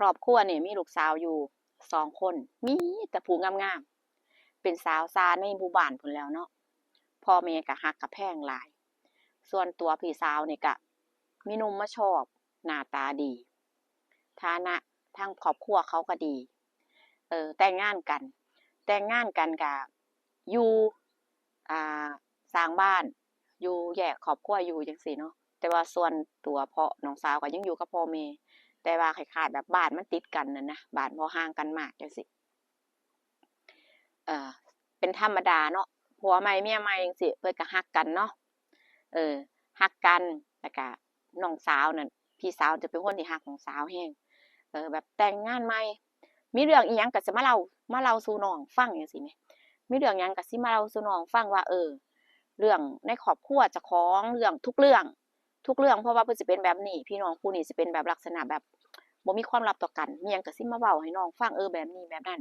ຄອບຄົວນີ້ມີລູກສາວຢູ່ສອງຄົນ ມີແຕ່ຜູ້ງາມໆ ເປັນສາວຊາໃນໝູ່ບ້ານພຸ້ນແລ້ວເນາະ. ພໍ່ແມ່ກໍຮັກກໍແພງຫຼາຍ. ສ່ວນຕົວພີ່ສາວນີ້ກໍມີໜຸ່ມມາຊອບ ໜ້າຕາດີ ຖານະທາງຄອບຄົວເຂົາກໍດີ. ເອີ ແຕ່ງງານກັນ ແຕ່ງງານກັນກໍຢູ່ ອ່າ ສ້າງບ້ານ ຢູ່ແຍກຄອບຄົວຢູ່ຈັ່ງຊີ້ເນາະ. ແຕ່ວ່າສ່ວນຕົວພໍ່ ນ້ອງສາວກໍຍັງຢູ່ກັບພໍ່ແມ່ ແຕ່ວ່າຄ້າຍໆ ແບບບ້ານມັນຕິດກັນຫັ້ນນະ ບ້ານບໍ່ຫ່າງກັນມາກຈັ່ງຊີ້. ເອີ ເປັນທຳມະດາເນາະ ຜົວໃໝ່ເມຍໃໝ່ຈັ່ງຊີ້ ເພິ່ນກໍຮັກກັນເນາະ. ເອີ ຮັກກັນ ແລ້ວກະນ້ອງສາວນັ້ນ ພີ່ສາວຈະເປັນຄົນທີ່ຮັກນ້ອງສາວແຮງ. ເອີ ແບບແຕ່ງງານໃໝ່ ມີເລື່ອງອີ່ຫຍັງກໍຊິມາເລົ່າ ມາເລົ່າສູ່ນ້ອງຟັງຈັ່ງຊີ້ແໝ່. ມີເລື່ອງຫຍັງກໍຊິມາເລົ່າສູ່ນ້ອງຟັງວ່າ ເອີ ເລື່ອງໃນຄອບຄົວເຈົ້າຂອງ ເລື່ອງທຸກເລື່ອງ ທຸກເລື່ອງ ເພາະວ່າເພິ່ນຊິເປັນແບບນີ້ ພີ່ນ້ອງຄູ່ນີ້ຊິເປັນແບບລັກສະນະແບບບໍ່ມີຄວາມລັບຕໍ່ກັນ ມີຫຍັງກໍຊິມາເວົ້າໃຫ້ນ້ອງຟັງ ເອີ ແບບນີ້ແບບນັ້ນ.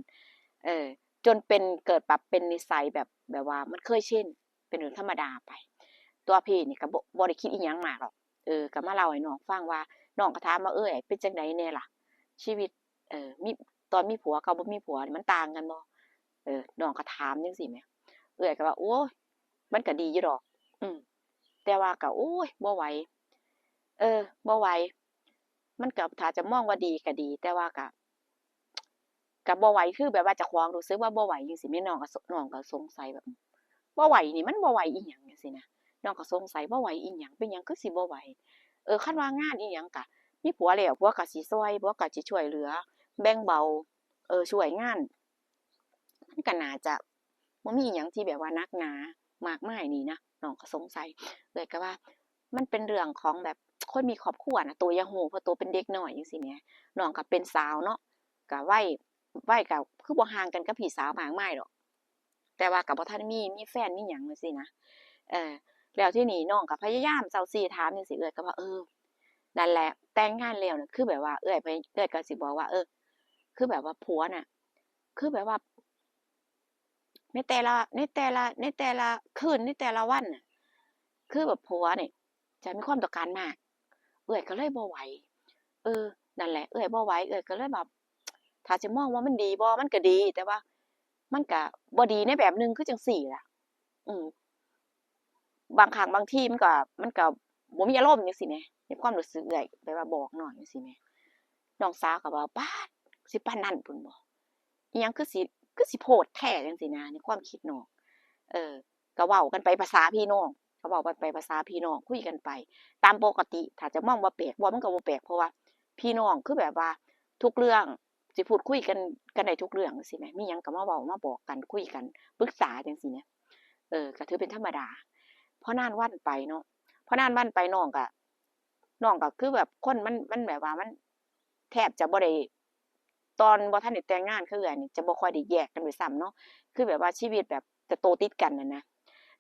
ເອີ ຈົນເປັນ ເກີດແບບເປັນນິໄສແບບ ແບບວ່າມັນເຄີຍຊິນ ເປັນເລື່ອງທຳມະດາໄປ. ຕົວພີ່ນີ້ກໍບໍ່ ບໍ່ໄດ້ຄິດອີ່ຫຍັງມາກດອກ. ເອີ ກໍມາເລົ່າໃຫ້ນ້ອງຟັງວ່າ ນ້ອງກໍຖາມວ່າ ເອີຍ ເປັນຈັ່ງໃດແດ່ລະ ຊີວິດ ເອີ ມີ ຕອນມີຜົວກັບບໍ່ມີຜົວນີ້ມັນຕ່າງກັນບໍ່? ເອີ ນ້ອງກໍຖາມຈັ່ງຊີ້ແໝ່. ເອື້ອຍກໍວ່າ ໂອ້ຍ ມັນກໍດີຢູ່ດອກ ອືມ ແຕ່ວ່າກໍ ໂອ້ຍ ບໍ່ໄຫວ ເອີ ບໍ່ໄຫວ ມັນກໍ ຖ້າຈະມອງວ່າດີກໍດີ ແຕ່ວ່າກໍ ກໍບໍ່ໄຫວ ຄືແບບວ່າເຈົ້າຂອງຮູ້ສຶກວ່າບໍ່ໄຫວຈັ່ງຊີ້ແໝ່. ນ້ອງກໍ ນ້ອງກໍສົງໄສແບບ ບໍ່ໄຫວນີ້ມັນບໍ່ໄຫວອີ່ຫຍັງຈັ່ງຊີ້ນະ. ນ້ອງກໍສົງໄສ ບໍ່ໄຫວອີ່ຫຍັງ ເປັນຫຍັງຄືຊິບໍ່ໄຫວ? ເອີ ຄັນວ່າງານອີ່ຫຍັງກະມີຜົວແລ້ວ ຜົວກະຊິຊ່ອຍ ຜົວກະຊິຊ່ວຍເຫຼືອ ແບ່ງເບົາ ເອີ ຊ່ວຍງານ ມັນກະໜ້າຈະບໍ່ມີອີ່ຫຍັງທີ່ແບບວ່າໜັກໜາມາກມາຍນີ້ນະ. ນ້ອງກໍສົງໄສ ເອື້ອຍກໍວ່າ ມັນເປັນເລື່ອງຂອງແບບຄົນມີຄອບຄົວນະ ໂຕຢ່າຮູ້ ເພາະໂຕເປັນເດັກນ້ອຍຈັ່ງຊີ້ແໝ່. ນ້ອງກໍເປັນສາວເນາະ ກໍໄວ ໄວກໍຄືບໍ່ຫ່າງກັນກັບພີ່ສາວມາກມາຍດອກ ແຕ່ວ່າກໍບໍ່ທັນມີ ມີແຟນມີຫຍັງຈັ່ງຊີ້ນະ. ເອີ ແລ້ວທີນີ້ນ້ອງກໍພະຍາຍາມເຊົາຊີ້ຖາມຈັ່ງຊີ້ ເອື້ອຍກໍວ່າ ເອີ ນັ້ນແຫຼະ ແຕ່ງງານແລ້ວນະ ຄືແບບວ່າເອື້ອຍ ເອື້ອຍກໍຊິບອກວ່າ ເອີ ຄືແບບວ່າຜົວນະ ຄືແບບວ່າ ໃນແຕ່ລະ ໃນແຕ່ລະ ໃນແຕ່ລະຄືນ ໃນແຕ່ລະວັນນະ ຄືແບບຜົວນີ້ຈະມີຄວາມຕ້ອງການມາກ ເອື້ອຍກໍເລີຍບໍ່ໄຫວ. ເອີ ນັ້ນແຫຼະ ເອື້ອຍບໍ່ໄຫວ ເອື້ອຍກໍເລີຍແບບ ຖ້າຊິມອງວ່າມັນດີບໍ່ ມັນກໍດີ ແຕ່ວ່າມັນກໍບໍ່ດີໃນແບບໜຶ່ງ ຄືຈັ່ງຊີ້ລະ ອືມ ບາງຄັ້ງບາງທີມັນກໍ ມັນກໍບໍ່ມີອາລົມຈັ່ງຊີ້ແໝ່ ໃນຄວາມຮູ້ສຶກເອື້ອຍ ແບບວ່າບອກນ້ອງຈັ່ງຊີ້ແໝ່. ນ້ອງສາວກໍວ່າ ປາດ ຊິປານນັ້ນພຸ້ນບໍ່? ອີ່ຫຍັງຄືຊິ ຄືຊິໂພດແທ້ ຈັ່ງຊີ້ນະ ໃນຄວາມຄິດນ້ອງ. ເອີ ກໍເວົ້າກັນໄປພາສາພີ່ນ້ອງ ກໍເວົ້າກັນໄປພາສາພີ່ນ້ອງ ຄຸຍກັນໄປຕາມປົກກະຕິ. ຖ້າຈະມອງວ່າແປກບໍ່ ມັນກໍບໍ່ແປກ ເພາະວ່າພີ່ນ້ອງ ຄືແບບວ່າທຸກເລື່ອງຊິພູດຄຸຍກັນ ກັນໄດ້ທຸກເລື່ອງຈັ່ງຊີ້ແໝ່ ມີຫຍັງກໍມາເວົ້າມາບອກກັນ ຄຸຍກັນ ປຶກສາຈັ່ງຊີ້ແໝ່. ເອີ ກໍຖືເປັນທຳມະດາ. ພໍນານວັນໄປເນາະ ພໍນານວັນໄປ ນ້ອງກໍ ນ້ອງກໍຄືແບບຄົນມັນ ມັນແບບວ່າມັນແທບຈະບໍ່ໄດ້ ຕອນບໍ່ທັນໄດ້ແຕ່ງງານຄືເອື້ອຍນີ້ ຈະບໍ່ຄ່ອຍໄດ້ແຍກກັນດ້ວຍຊ້ຳເນາະ ຄືແບບວ່າຊີວິດແບບຈະໂຕຕິດກັນຫັ້ນນະ.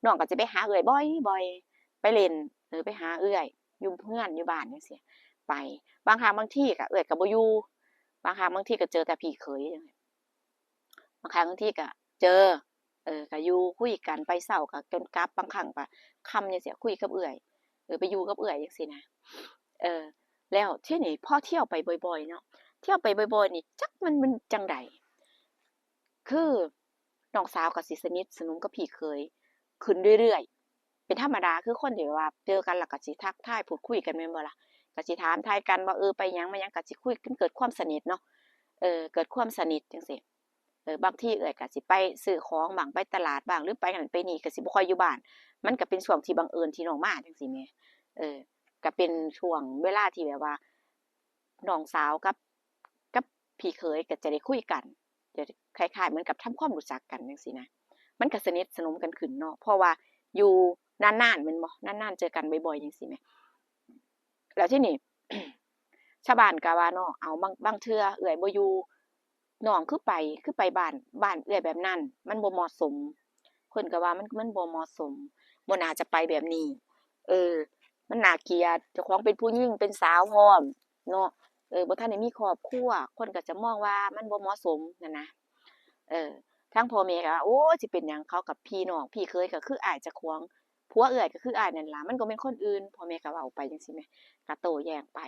ນ້ອງກໍຈະໄປຫາເອື້ອຍບ່ອຍໆ ໄປຫຼິ້ນ ເອີ ໄປຫາເອື້ອຍຢູ່ເຮືອນຢູ່ບ້ານຈັ່ງຊີ້ ໄປ ບາງຄັ້ງບາງທີກໍເອື້ອຍກໍບໍ່ຢູ່ ບາງຄັ້ງບາງທີກໍເຈີແຕ່ພີ່ເຂີຍ ບາງຄັ້ງບາງທີກໍເຈີ ເອີ ກໍຢູ່ຄຸຍກັນໄປເຊົ້າກໍຈົນກັບ ບາງຄັ້ງກໍຄ່ຳຈັ່ງຊີ້ ຄຸຍກັບເອື້ອຍ ເອີ ໄປຢູ່ກັບເອື້ອຍຈັ່ງຊີ້ນະ. ເອີ ແລ້ວທີນີ້ພໍທ່ຽວໄປບ່ອຍໆເນາະ ທ່ຽວໄປບ່ອຍໆນີ້ ຈັກມັນ ມັນຈັ່ງໃດ ຄືນ້ອງສາວກໍຊິສະໜິດສະໜົມກັບພີ່ເຂີຍຂຶ້ນເລື້ອຍໆ ເປັນທຳມະດາ ຄືຄົນທີ່ແບບວ່າເຈີກັນແລ້ວກໍຊິທັກທາຍພູດຄຸຍກັນແມ່ນບໍ່ລະ ກໍຊິຖາມທາຍກັນວ່າ ເອີ ໄປຫຍັງມາຫຍັງ ກໍຊິຄຸຍກັນ ເກີດຄວາມສະໜິດເນາະ ເອີ ເກີດຄວາມສະໜິດຈັ່ງຊີ້. ເອີ ບາງທີເອື້ອຍກໍຊິໄປຊື້ຂອງບ້າງ ໄປຕະຫຼາດບ້າງ ຫຼືໄປນັ້ນໄປນີ້ ກໍຊິບໍ່ຄ່ອຍຢູ່ບ້ານ ມັນກໍເປັນຊ່ວງທີ່ບັງເອີນທີ່ນ້ອງມາຈັ່ງຊີ້ແໝ່. ເອີ ກໍເປັນຊ່ວງເວລາທີ່ແບບວ່ານ້ອງສາວກັບ ກັບພີ່ເຂີຍກໍຈະໄດ້ຄຸຍກັນ ຈະຄ້າຍໆເໝືອນກັບທຳຄວາມຮູ້ຈັກກັນຈັ່ງຊີ້ນະ ມັນກໍສະໜິດສະໜົມກັນຂຶ້ນເນາະ ເພາະວ່າຢູ່ນານໆ ແມ່ນບໍ່ ນານໆເຈີກັນບ່ອຍໆຈັ່ງຊີ້ແໝ່. ແລ້ວທີນີ້ ຊາວບ້ານກໍວ່າເນາະ ເອົາ ບາງ ບາງເທື່ອເອື້ອຍບໍ່ຢູ່ ນ້ອງຄືໄປ ຄືໄປບ້ານ ບ້ານເອື້ອຍແບບນັ້ນ ມັນບໍ່ເໝາະສົມ ເພິ່ນກໍວ່າມັນ ມັນບໍ່ເໝາະສົມ ບໍ່ໜ້າຈະໄປແບບນີ້ ເອີ ມັນໜ້າກຽດ ເຈົ້າຂອງເປັນຜູ້ຍິງ ເປັນສາວພ້ອມເນາະ ເອີ ບໍ່ທັນໄດ້ມີຄອບຄົວ ຄົນກໍຈະມອງວ່າມັນບໍ່ເໝາະສົມຫັ້ນນະ. ເອີ ທາງພໍ່ແມ່ກໍວ່າ ໂອ້ຍ ຊິເປັນຫຍັງ ເຂົາກັບພີ່ນ້ອງ ພີ່ເຂີຍກໍຄືອ້າຍເຈົ້າຂອງ ຜົວເອື້ອຍກໍຄືອ້າຍນັ້ນລະ ມັນກໍແມ່ນຄົນອື່ນ ພໍ່ແມ່ກໍເວົ້າໄປຈັ່ງຊີ້ແໝ່ ກໍໂຕ້ແຍ້ງໄປ.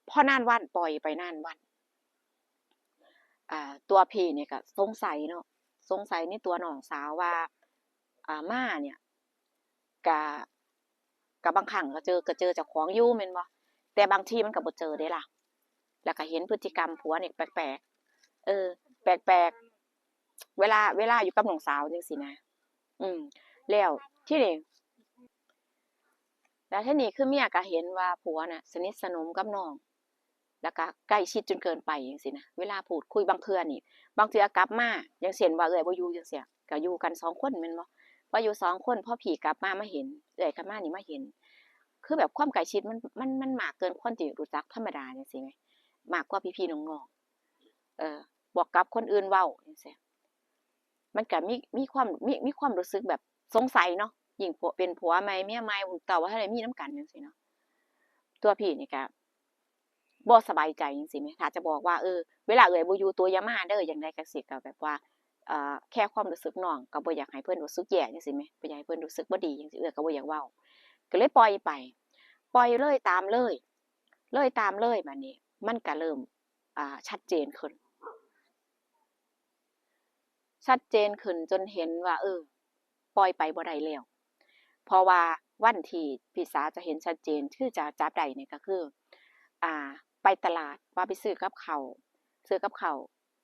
ພໍນານວັນ ປ່ອຍໄປນານວັນ ອ່າ ຕົວພີ່ນີ້ກໍສົງໄສເນາະ ສົງໄສໃນຕົວນ້ອງສາວວ່າ ອ່າ ມານີ້ ກະ ກະບາງຄັ້ງກໍເຈີ ກໍເຈີເຈົ້າຂອງຢູ່ແມ່ນບໍ່? ແຕ່ບາງທີມັນກໍບໍ່ເຈີເດ້ລະ ແລ້ວກໍເຫັນພຶດຕິກຳຜົວນີ້ແປກໆ ເອີ ແປກໆ ເວລາ ເວລາຢູ່ກັບນ້ອງສາວຈັ່ງຊີ້ນະ ອືມ ແລ້ວທີນີ້ ແລ້ວທີນີ້ຄືເມຍກໍເຫັນວ່າຜົວນະສະໜິດສະໜົມກັບນ້ອງ ແລ້ວກະໃກ້ຊິດຈົນເກີນໄປຈັ່ງຊີ້ນະ ເວລາພູດຄຸຍບາງເທື່ອນີ້ ບາງເທື່ອກັບມາ ຢ່າງເຊັ່ນວ່າເອື້ອຍບໍ່ຢູ່ຈັ່ງຊີ້ ກະຢູ່ກັນສອງຄົນແມ່ນບໍ່? ພໍຢູ່ສອງຄົນ ພໍພີ່ກັບມາ ມາເຫັນ ເອື້ອຍກັບມານີ້ມາເຫັນ ຄືແບບຄວາມໃກ້ຊິດມັນ ມັນ ມັນມາກເກີນຄົນທີ່ຮູ້ຈັກທຳມະດາຈັ່ງຊີ້ແໝ ມາກກວ່າພີ່ໆນ້ອງໆ ເອີ ບວກກັບຄົນອື່ນເວົ້າຈັ່ງຊີ້ ມັນກະມີ ມີຄວາມ ມີ ມີຄວາມຮູ້ສຶກແບບສົງໄສເນາະ ຍິ່ງຜົວ ເປັນຜົວໃໝ່ເມຍໃໝ່ ລູກເຕົ້າບໍ່ທັນໄດ້ມີນຳກັນຈັ່ງຊີ້ເນາະ ຕົວພີ່ນີ້ກະ ບໍ່ສະບາຍໃຈຈັ່ງຊີ້ແໝ ຖ້າຈະບອກວ່າ ເອີ ເວລາເອື້ອຍບໍ່ຢູ່ ໂຕຢ່າມາເດີ ຈັ່ງໃດກໍຊິ ກໍແບບວ່າ ເອີ ແຄຄວາມຮູ້ສຶກນ້ອງ ກໍບໍ່ຢາກໃຫ້ເພິ່ນຮູ້ສຶກແຍ່ຈັ່ງຊີ້ແໝ ບໍ່ຢາກໃຫ້ເພິ່ນຮູ້ສຶກບໍ່ດີຈັ່ງຊີ້ ເອື້ອຍກໍບໍ່ຢາກເວົ້າ ກໍເລີຍປ່ອຍໄປ ປ່ອຍເລີຍ ຕາມເລີຍ ເລີຍຕາມເລີຍ ບາດນີ້ມັນກໍເລີ່ມ ອ່າ ຊັດເຈນຂຶ້ນ ຊັດເຈນຂຶ້ນຈົນເຫັນວ່າ ເອີ ປ່ອຍໄປບໍ່ໄດ້ແລ້ວ ເພາະວ່າວັນທີ່ພີ່ສາວຈະເຫັນຊັດເຈນ ຄືຈະຈັບໄດ້ນີ້ກໍຄື ອ່າ ໄປຕະຫຼາດ ວ່າໄປຊື້ກັບເຂົ້າ ຊື້ກັບເຂົ້າ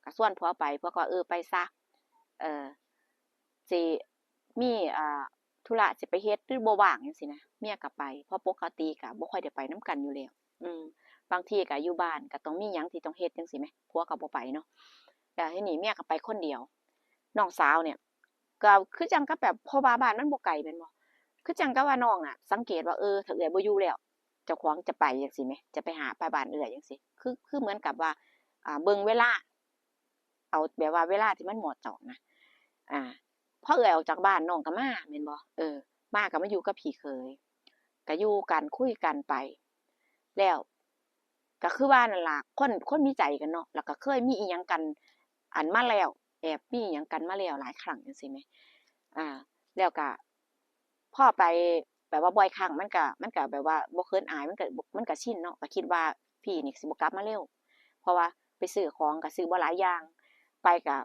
ກໍຊວນຜົວໄປ ຜົວກໍວ່າ ເອີ ໄປຊະ ເອີ ຊິມີ ອ່າ ທຸລະຊິໄປເຮັດ ຫຼືບໍ່ວ່າງຈັ່ງຊີ້ນະ ເມຍກໍໄປ ເພາະປົກກະຕິກໍບໍ່ຄ່ອຍໄດ້ໄປນຳກັນຢູ່ແລ້ວ ອືມ ບາງທີກໍຢູ່ບ້ານກໍຕ້ອງມີຫຍັງທີ່ຕ້ອງເຮັດຈັ່ງຊີ້ແໝ ຜົວກໍບໍ່ໄປເນາະ ແລ້ວທີນີ້ເມຍກໍໄປຄົນດຽວ ນ້ອງສາວນີ້ກໍຄືຈັ່ງກັບແບບ ເພາະວ່າບ້ານມັນບໍ່ໄກແມ່ນບໍ່ ຄືຈັ່ງກັບວ່ານ້ອງນະສັງເກດວ່າ ເອີ ຖ້າເອື້ອຍບໍ່ຢູ່ແລ້ວ ເຈົ້າຂອງຈະໄປຈັ່ງຊີ້ແໝ ຈະໄປຫາ ໄປບ້ານເອື້ອຍຈັ່ງຊີ້ ຄື ຄືເໝືອນກັບວ່າ ອ່າ ເບິ່ງເວລາ ເອົາແບບວ່າເວລາທີ່ມັນເໝາະເຈາະນະ ອາ ພໍເອື້ອຍອອກຈາກບ້ານ ນ້ອງກໍມາແມ່ນບໍ່ ເອີ ມາກໍມາຢູ່ກັບພີ່ເຂີຍ ກໍຢູ່ກັນ ຄຸຍກັນໄປ ແລ້ວກໍຄືວ່ານັ້ນລະ ຄົນ ຄົນມີໃຈກັນເນາະ ແລ້ວກໍເຄີຍມີອີ່ຫຍັງກັນ ອັນ ມາແລ້ວ ແອບມີອີ່ຫຍັງກັນມາແລ້ວຫຼາຍຄັ້ງຈັ່ງຊີ້ແໝ ອາ ແລ້ວກໍ ພໍໄປແບບວ່າບ່ອຍຄັ້ງ ມັນກະ ມັນກະແບບວ່າບໍ່ເຂີນອາຍ ມັນກະ ມັນກະຊິນເນາະ ກະຄິດວ່າພີ່ນີ້ຊິບໍ່ກັບມາເລັວ ເພາະວ່າໄປຊື້ຂອງກະຊື້ບໍ່ຫຼາຍຢ່າງ ໄປກະ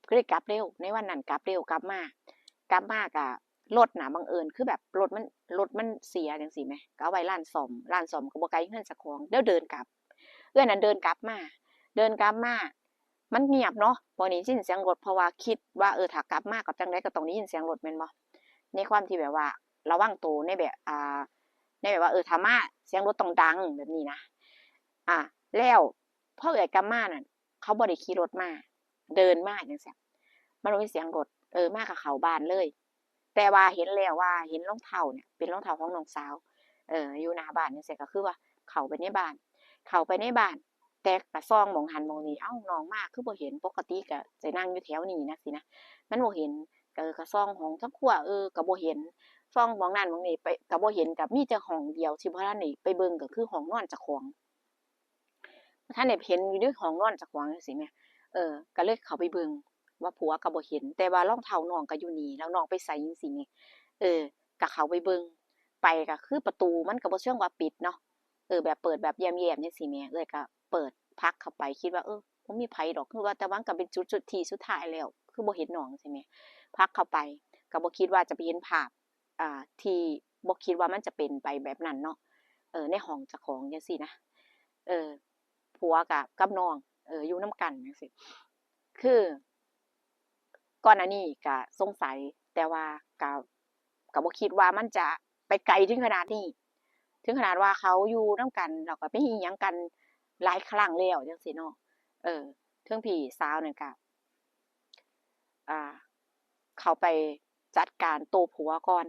ກະເລີຍກັບເລັວ ໃນວັນນັ້ນກັບເລັວ ກັບມາ ກັບມາກະລົດນະ ບັງເອີນຄືແບບລົດມັນ ລົດມັນເສຍຈັ່ງຊີ້ແໝ ກະເອົາໄວ້ຮ້ານສ້ອມ ຮ້ານສ້ອມກະບໍ່ໄກເຮືອນເຈົ້າຂອງ ແລ້ວເດີນກັບ ເອື້ອຍນັ້ນເດີນກັບມາ ເດີນກັບມາ ມັນງຽບເນາະ ບໍ່ໄດ້ຍິນສຽງລົດ ເພາະວ່າຄິດວ່າ ເອີ ຖ້າກັບມາກໍຈັ່ງໃດກໍຕ້ອງໄດ້ຍິນສຽງລົດແມ່ນບໍ່? ໃນຄວາມທີ່ແບບວ່າລະວັງໂຕໃນແບບ ອ່າ ໃນແບບວ່າ ເອີ ຖ້າມາສຽງລົດຕ້ອງດັງແບບນີ້ນະ ອາ ແລ້ວພໍເອື້ອຍກັບມານັ້ນ ເຂົາບໍ່ໄດ້ຂີ່ລົດມາ ເດີນມາຈັ່ງຊີ້ ມັນບໍ່ມີສຽງລົດ ເອີ ມາກໍເຂົ້າບ້ານເລີຍ. ແຕ່ວ່າເຫັນແລ້ວວ່າເຫັນລອງເທົ້າເນຍ ເປັນລອງເທົ້າຂອງນ້ອງສາວ ເອີ ຢູ່ໜ້າບ້ານຈັ່ງຊີ້ ກໍຄືວ່າເຂົ້າໄປໃນບ້ານ ເຂົ້າໄປໃນບ້ານ ແຕ່ກະສ່ອງໝ່ອງຫັ້ນໝ່ອງນີ້ ເອົ້າ ນ້ອງມາຄືບໍ່ເຫັນ ປົກກະຕິກະຈະນັ່ງຢູ່ແຖວນີ້ນະ ຊີ້ນະ ມັນບໍ່ເຫັນ ເອີ ກະສ່ອງຫ້ອງທາງຄົວ ເອີ ກະບໍ່ເຫັນ ສ່ອງໝ່ອງນັ້ນໝ່ອງນີ້ໄປກະບໍ່ເຫັນ ກະມີແຕ່ຫ້ອງດຽວທີ່ບໍ່ທັນໄດ້ໄປເບິ່ງ ກະຄືຫ້ອງນອນເຈົ້າຂອງ. ບໍ່ທັນໄດ້ເຫັນຢູ່ໃນຫ້ອງນອນເຈົ້າຂອງຈັ່ງຊີ້ແໝ ເອີ ກໍເລີຍເຂົ້າໄປເບິ່ງວ່າຜົວກໍບໍ່ເຫັນ ແຕ່ວ່າລອງເທົ້ານ້ອງກໍຢູ່ນີ້ ແລ້ວນ້ອງໄປໃສຈັ່ງຊີ້ແໝ ເອີ ກໍເຂົ້າໄປເບິ່ງ ໄປກໍຄືປະຕູມັນກໍບໍ່ເຊີງວ່າປິດເນາະ ເອີ ແບບເປີດແບບແຍ້ມໆຈັ່ງຊີ້ແໝ ເອື້ອຍກໍເປີດຜັກເຂົ້າໄປ ຄິດວ່າ ເອີ ບໍ່ມີໃຜດອກ ຄືວ່າ ແຕ່ວ່າມັນກໍເປັນຈຸດ ຈຸດທີ່ສຸດທ້າຍແລ້ວ ຄືບໍ່ເຫັນນ້ອງຈັ່ງຊີ້ແໝ ຜັກເຂົ້າໄປ ກໍບໍ່ຄິດວ່າຈະໄປເຫັນພາບ ອ່າ ທີ່ບໍ່ຄິດວ່າມັນຈະເປັນໄປແບບນັ້ນເນາະ ເອີ ໃນຫ້ອງເຈົ້າຂອງຈັ່ງຊີ້ນະ ເອີ ຜົວກະ ກັບນ້ອງ ເອີ ຢູ່ນຳກັນຈັ່ງຊີ້ ຄືກ່ອນໜ້ານີ້ກະສົງໄສ ແຕ່ວ່າກະ ກະບໍ່ຄິດວ່າມັນຈະໄປໄກເຖິງຂະໜາດນີ້ ເຖິງຂະໜາດວ່າເຂົາຢູ່ນຳກັນ ແລ້ວກໍໄປອີ່ຫຍັງກັນຫຼາຍຄັ້ງແລ້ວຈັ່ງຊີ້ເນາະ ເອີ ເຖິງພີ່ສາວນັ້ນກະ ອ່າ ເຂົ້າໄປຈັດການໂຕຜົວກ່ອນ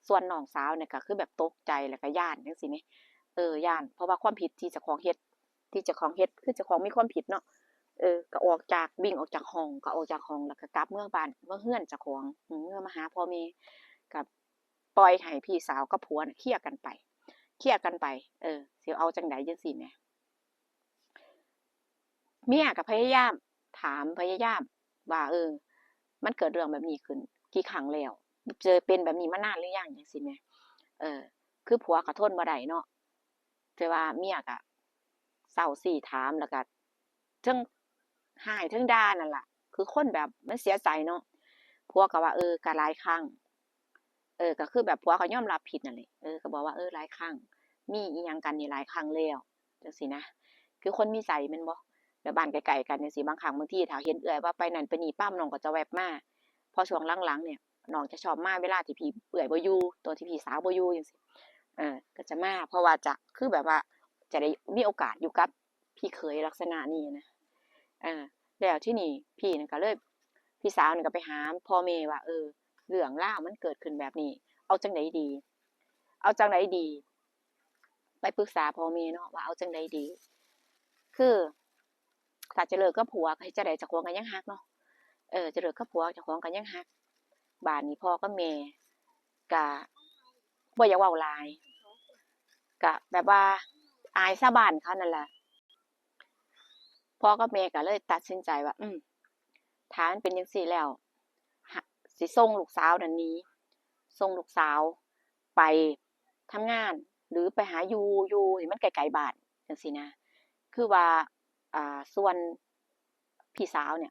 ສ່ວນນ້ອງສາວນີ້ກໍຄືແບບຕົກໃຈ ແລ້ວກໍຢ້ານຈັ່ງຊີ້ແໝ ເອີ ຢ້ານ ເພາະວ່າຄວາມຜິດທີ່ເຈົ້າຂອງເຮັດ ທີ່ເຈົ້າຂອງເຮັດ ຄືເຈົ້າຂອງມີຄວາມຜິດເນາະ ເອີ ກໍອອກຈາກ ວິ່ງອອກຈາກຫ້ອງ ກໍອອກຈາກຫ້ອງ ແລ້ວກໍກັບເມືອບ້ານ ເມືອເຮືອນເຈົ້າຂອງ ເມືອມາຫາພໍ່ແມ່ ກໍປ່ອຍໃຫ້ພີ່ສາວກັບຜົວນະເຄຍກັນໄປ ເຄຍກັນໄປ ເອີ ຊິເອົາຈັ່ງໃດຈັ່ງຊີ້ແໝ. ເມຍກໍພະຍາຍາມຖາມ ພະຍາຍາມວ່າ ເອີ ມັນເກີດເລື່ອງແບບນີ້ຂຶ້ນກີ່ຄັ້ງແລ້ວ? ເຈີ ເປັນແບບນີ້ມານານຫຼືຍັງ? ຈັ່ງຊີ້ແໝ ເອີ ຄືຜົວກໍທົນບໍ່ໄດ້ເນາະ ແຕ່ວ່າເມຍກໍເຊົາຊີ້ຖາມ ແລ້ວກໍເທິງ ຮ້າຍ ເຖິງດ່ານັ້ນລະ ຄືຄົນແບບມັນເສຍໃຈເນາະ. ຜົວກໍວ່າ ເອີ ກໍຫຼາຍຄັ້ງ ເອີ ກໍຄືແບບຜົວກໍຍອມຮັບຜິດນັ້ນແຫຼະ ເອີ ກໍບອກວ່າ ເອີ ຫຼາຍຄັ້ງ ມີອີ່ຫຍັງກັນນີ້ຫຼາຍຄັ້ງແລ້ວ ຈັ່ງຊີ້ນະ ຄືຄົນມີໃຈແມ່ນບໍ່? ແລ້ວບ້ານໃກ້ໆກັນຈັ່ງຊີ້ ບາງຄັ້ງບາງທີຖ້າເຫັນເອື້ອຍວ່າໄປນັ້ນໄປນີ້ປ້າບ ນ້ອງກໍຈະແວັບມາ ເພາະຊ່ວງຫຼັງໆນີ້ ນ້ອງຈະຊອບມາເວລາທີ່ພີ່ເອື້ອຍບໍ່ຢູ່ ຕອນທີ່ພີ່ສາວບໍ່ຢູ່ຈັ່ງຊີ້ ເອີ ກໍຈະມາ ເພາະວ່າຈະ ຄືແບບວ່າຈະໄດ້ມີໂອກາດຢູ່ກັບພີ່ເຂີຍລັກສະນະນີ້ນະ ເອີ ແລ້ວທີນີ້ພີ່ນັ້ນກໍເລີຍ ພີ່ສາວນີ້ກໍໄປຫາພໍ່ແມ່ວ່າ ເອີ ເລື່ອງລາວມັນເກີດຂຶ້ນແບບນີ້ ເອົາຈັ່ງໃດດີ ເອົາຈັ່ງໃດດີ? ໄປປຶກສາພໍ່ແມ່ເນາະວ່າເອົາຈັ່ງໃດດີ ຄື ຖ້າຈະເລີກກັບຜົວກໍເຮັດຈັ່ງໃດ ເຈົ້າຂອງກໍຍັງຮັກເນາະ ເອີ ຈະເລີກກັບຜົວເຈົ້າຂອງກໍຍັງຮັກ. ບາດນີ້ພໍ່ກັບແມ່ກະບໍ່ຢາກເວົ້າຫຼາຍ ກະແບບວ່າອາຍຊາວບ້ານເຂົານັ້ນລະ ພໍ່ກັບແມ່ກໍເລີຍຕັດສິນໃຈວ່າ ອືມ ຖ້າມັນເປັນຈັ່ງຊີ້ແລ້ວ ຫະ ຊິສົ່ງລູກສາວນັ້ນໜີ ສົ່ງລູກສາວໄປທຳງານ ຫຼື ໄປຫາຢູ່ ຢູ່ທີ່ມັນໃກ້ໆບ້ານ ຈັ່ງຊີ້ນະ ຄືວ່າ ອ່າ ສ່ວນພີ່ສາວນີ້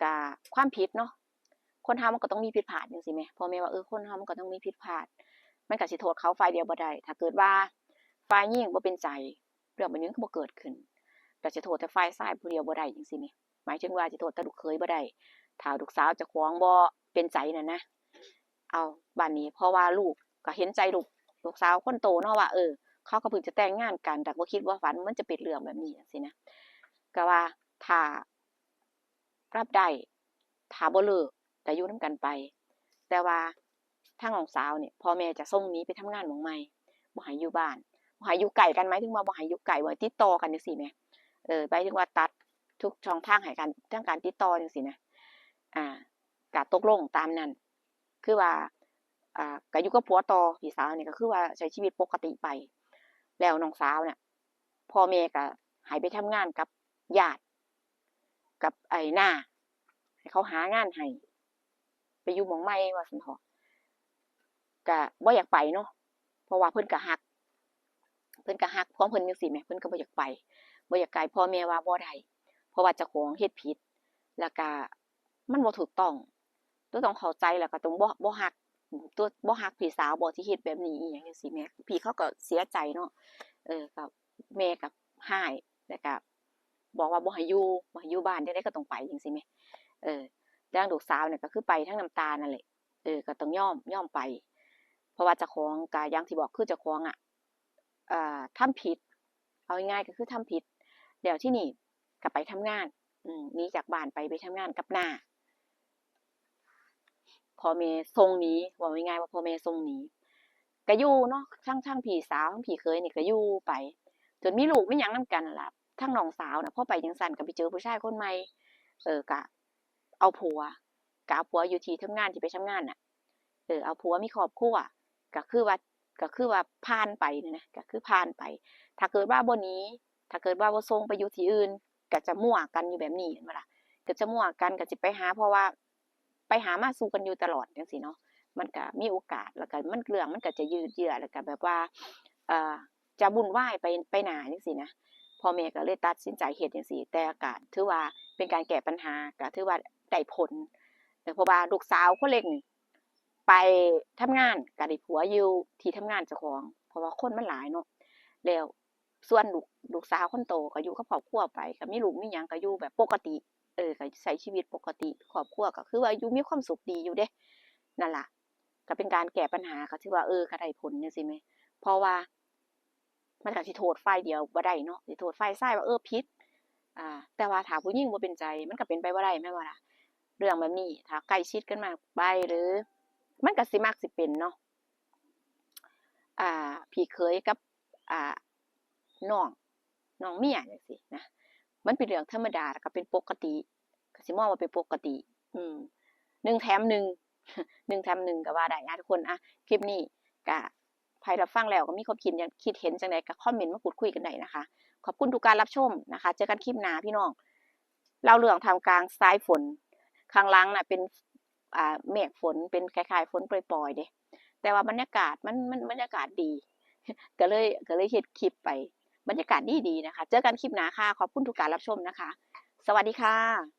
ກະຄວາມຜິດເນາະ ຄົນເຮົາມັນກໍຕ້ອງມີຜິດພາດຈັ່ງຊີ້ແໝ່ ພໍ່ແມ່ວ່າ ເອີ ຄົນເຮົາມັນກໍຕ້ອງມີຜິດພາດ ມັນກໍຊິໂທດເຂົາຝ່າຍດຽວບໍ່ໄດ້ ຖ້າເກີດວ່າຝ່າຍຍິງບໍ່ເປັນໃຈ ເລື່ອງແບບນີ້ມັນກໍບໍ່ເກີດຂຶ້ນ ກໍຊິໂທດແຕ່ຝ່າຍຊາຍຜູ້ດຽວບໍ່ໄດ້ຈັ່ງຊີ້ແໝ່ ໝາຍເຖິງວ່າຊິໂທດແຕ່ລູກເຂີຍບໍ່ໄດ້ ຖ້າລູກສາວເຈົ້າຂອງບໍ່ເປັນໃຈນັ້ນນະ ເອົາ ບາດນີ້ເພາະວ່າລູກກໍເຫັນໃຈລູກ ລູກສາວຄົນໂຕເນາະວ່າ ເອີ ເຂົາກໍເພິ່ງຈະແຕ່ງງານກັນ ແຕ່ບໍ່ຄິດບໍ່ຝັນມັນຈະເປັນເລື່ອງແບບນີ້ຈັ່ງຊີ້ນະ ກໍວ່າຖ້າ ຮັບໄດ້ ຖ້າບໍ່ເລີກກໍຢູ່ນຳກັນໄປ ແຕ່ວ່າທາງນ້ອງສາວນີ້ ພໍ່ແມ່ຈະສົ່ງໜີໄປທຳງານໝ່ອງໃໝ່ ບໍ່ໃຫ້ຢູ່ບ້ານ ບໍ່ໃຫ້ຢູ່ໃກ້ກັນ ໝາຍເຖິງວ່າບໍ່ໃຫ້ຢູ່ໃກ້ ບໍ່ໃຫ້ຕິດຕໍ່ກັນຈັ່ງຊີ້ແໝ່ ເອີ ໝາຍເຖິງວ່າຕັດທຸກຊ່ອງທາງໃຫ້ກັນ ທາງການຕິດຕໍ່ຈັ່ງຊີ້ນະ ອ່າ ກໍຕົກລົງຕາມນັ້ນ ຄືວ່າ ອ່າ ກໍຢູ່ກັບຜົວຕໍ່ ພີ່ສາວນີ້ກໍຄືວ່າໃຊ້ຊີວິດປົກກະຕິໄປ ແລ້ວນ້ອງສາວນະ ພໍ່ແມ່ກໍໃຫ້ໄປທຳງານກັບຍາດ ກັບໄອ້ນ້າ ໃຫ້ເຂົາຫາງານໃຫ້ ໄປຢູ່ໝ່ອງໃໝ່ວ່າຊັ້ນເຖາະ ກະບໍ່ຢາກໄປເນາະ ເພາະວ່າເພິ່ນກະຮັກ ເພິ່ນກະຮັກຂອງເພິ່ນຈັ່ງຊີ້ແໝ່ ເພິ່ນກະບໍ່ຢາກໄປ ບໍ່ຢາກໄກ ພໍ່ແມ່ວ່າບໍ່ໄດ້ ເພາະວ່າເຈົ້າຂອງເຮັດຜິດ ແລ້ວກະມັນບໍ່ຖືກຕ້ອງ ຕົວຕ້ອງເຂົ້າໃຈ ແລ້ວກະຕ້ອງບໍ່ ບໍ່ຮັກ ຕົວ ບໍ່ຮັກພີ່ສາວບໍ່ ທີ່ເຮັດແບບນີ້ອີ່ຫຍັງຈັ່ງຊີ້ແໝ່ ພີ່ເຂົາກໍເສຍໃຈເນາະ ເອີ ກໍ ແມ່ກໍຮ້າຍ ແລ້ວກໍບອກວ່າບໍ່ໃຫ້ຢູ່ ບໍ່ໃຫ້ຢູ່ບ້ານ ຈັ່ງໃດກໍຕ້ອງໄປຈັ່ງຊີ້ແໝ່ ເອີ ທາງລູກສາວນີ້ກໍຄືໄປທັງນ້ຳຕານັ້ນແຫຼະ ເອີ ກໍຕ້ອງຍອມ ຍອມໄປ ເພາະວ່າເຈົ້າຂອງກໍຢ່າງທີ່ບອກ ຄືເຈົ້າຂອງອະ ເອີ ທຳຜິດ ເອົາງ່າຍໆກໍຄືທຳຜິດ ແລ້ວທີນີ້ກໍໄປທຳງານ ອືມ ໜີຈາກບ້ານໄປ ໄປທຳງານກັບນ້າ ພໍ່ແມ່ສົ່ງໜີ ເວົ້າງ່າຍໆວ່າພໍ່ແມ່ສົ່ງໜີ ກະຢູ່ເນາະ ທັງ ທັງພີ່ສາວ ທັງພີ່ເຂີຍນີ້ກະຢູ່ໄປ ຈົນມີລູກມີຫຍັງນຳກັນຫັ້ນລະ ທັງນ້ອງສາວນະ ພໍໄປຈັ່ງຊັ້ນກະໄປເຈີຜູ້ຊາຍຄົນໃໝ່ ເອີ ກະເອົາຜົວ ກະເອົາຜົວຢູ່ທີ່ທຳງານ ທີ່ໄປທຳງານນະ ເອີ ເອົາຜົວມີຄອບຄົວ ກະຄືວ່າ ກະຄືວ່າຜ່ານໄປຫັ້ນນະ ກະຄືຜ່ານໄປ ຖ້າເກີດວ່າບໍ່ໜີ ຖ້າເກີດວ່າບໍ່ສົ່ງໄປຢູ່ທີ່ອື່ນ ກະຈະມົວກັນຢູ່ແບບນີ້ ແມ່ນບໍ່ລະ ກະຈະມົວກັນ ກະຊິໄປຫາ ເພາະວ່າ ໄປຫາມາສູ່ກັນຢູ່ຕະຫຼອດຈັ່ງຊີ້ເນາະ ມັນກະມີໂອກາດ ແລ້ວກະມັນ ເລື່ອງມັນກະຈະຍືດເຍື້ອ ແລ້ວກະແບບວ່າ ເອີ ຈະວຸ່ນວາຍໄປ ໄປໜ້າຈັ່ງຊີ້ນະ ພໍ່ແມ່ກໍເລີຍຕັດສິນໃຈເຮັດຈັ່ງຊີ້ ແຕ່ກະຖືວ່າເປັນການແກ້ບັນຫາ ກະຖືວ່າໄດ້ຜົນ ເອີ ເພາະວ່າລູກສາວຄົນເລັກນີ້ ໄປທຳງານກໍໄດ້ຜົວຢູ່ທີ່ທຳງານເຈົ້າຂອງ ເພາະວ່າຄົນມັນຫຼາຍເນາະ ແລ້ວສ່ວນລູກ ລູກສາວຄົນໂຕກໍຢູ່ກັບຄອບຄົວໄປ ກໍມີລູກມີຫຍັງກໍຢູ່ແບບປົກກະຕິ ເອີ ກໍໃຊ້ຊີວິດປົກກະຕິ ຄອບຄົວກໍຄືວ່າຢູ່ມີຄວາມສຸກດີຢູ່ເດ້ ນັ້ນລະ ກໍເປັນການແກ້ບັນຫາ ກໍຖືວ່າ ເອີ ກໍໄດ້ຜົນຈັ່ງຊີ້ແມ ເພາະວ່າ ມັນກໍຊິໂທດຝ່າຍດຽວບໍ່ໄດ້ເນາະ ຊິໂທດຝ່າຍຊາຍວ່າ ເອີ ຜິດ ອ່າ ແຕ່ວ່າຖ້າຜູ້ຍິງບໍ່ເປັນໃຈ ມັນກໍເປັນໄປບໍ່ໄດ້ແມ່ນບໍ່ລະ ເລື່ອງແບບນີ້ ຖ້າໃກ້ຊິດກັນມາກໄປ ຫຼື ມັນກໍຊິມັກຊິເປັນເນາະ ອ່າ ພີ່ເຂີຍກັບ ອ່າ ນ້ອງ ນ້ອງເມຍຈັ່ງຊີ້ນະ ມັນເປັນເລື່ອງທຳມະດາ ແລ້ວກໍເປັນປົກກະຕິ ກໍຊິມອງວ່າເປັນປົກກະຕິ ອືມ ໜຶ່ງແຖມໜຶ່ງ ໜຶ່ງແຖມໜຶ່ງກໍວ່າໄດ້ນະທຸກຄົນ ອ່ະ ຄລິບນີ້ກໍ ໃຜຮັບຟັງແລ້ວກໍມີຄວາມຄິດຫຍັງ ຄິດເຫັນຈັ່ງໃດກໍຄອມເມັນມາພູດຄຸຍກັນໄດ້ນະຄະ ຂອບຄຸນທຸກການຮັບຊົມນະຄະ ເຈີກັນຄລິບໜ້າພີ່ນ້ອງ ເລົ່າເລື່ອງທ່າມກາງສາຍຝົນ ຂ້າງຫຼັງນະເປັນ ອ່າ ເມກຝົນ ເປັນຄ້າຍໆຝົນປ່ອຍໆເດ້ ແຕ່ວ່າບັນຍາກາດມັນ ມັນ ບັນຍາກາດດີ ກໍເລີຍ ກໍເລີຍເຮັດຄລິບໄປ ບັນຍາກາດດີໆນະຄະ ເຈີກັນຄລິບໜ້າຄ່ະ ຂອບຄຸນທຸກການຮັບຊົມນະຄະ ສະຫວັດດີຄ່ະ.